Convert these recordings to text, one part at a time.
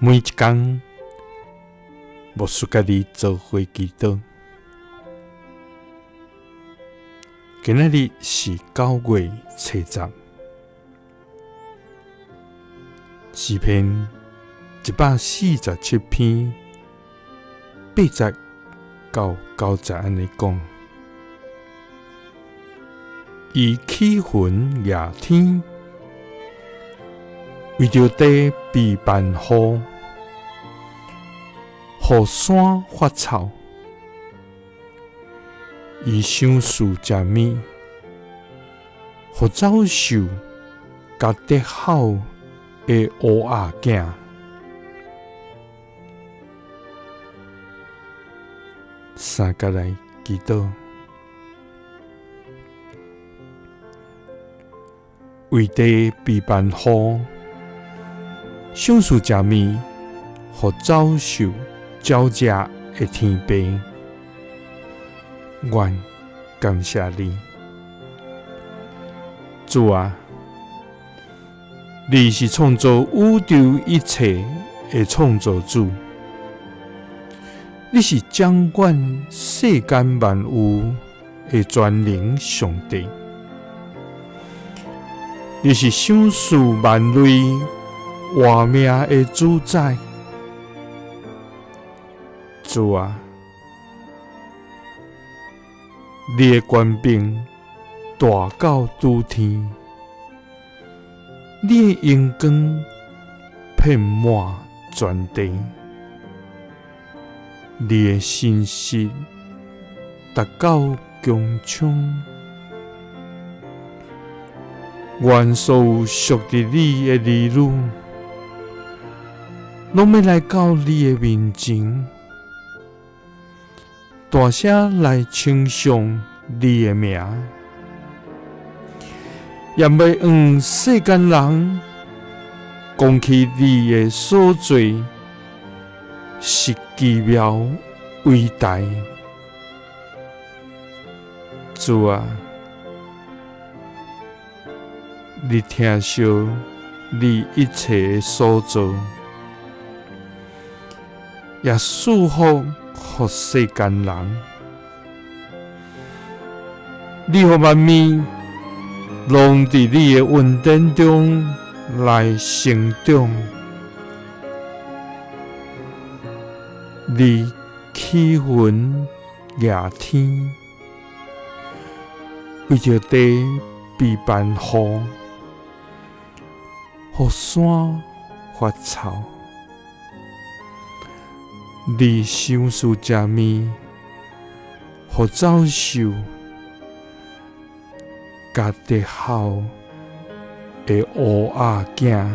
每一工，牧师佮你做伙祈祷。今仔日是9月初10，诗篇147篇8节到9节按呢讲：伊起云掠天，为著地备办雨，予山发草。伊赏赐食物，予走兽佮得好的乌鸦囝。三角来祈祷，为地备办雨，赏赐食物，予走兽鸟食的天父，阮感谢你，主啊，你是创造宇宙一切的创造主，你是掌管世间万有的全能上帝，你是赏赐万类活命的主宰。主啊，你的权柄大到诸天，你的荣光遍满全地，你的信实达到穹苍。愿所有属于你的儿女，拢欲来到你的面前，大声来称颂你的名，也欲向世间人讲起你的所做是奇妙伟大。主啊，你疼惜你一切的所造，也赐福予世间人。你予万物拢伫你的恩典中来成长。你起云掠天，为著地备办雨，予山发草。你赏赐食物，予走兽佮得好的乌鸦囝。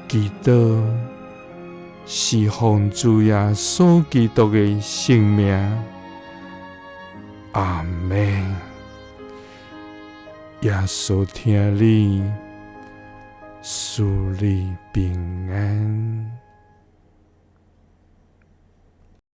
祈祷是奉主耶稣基督的圣名，阿们。耶稣疼你，赐你平安。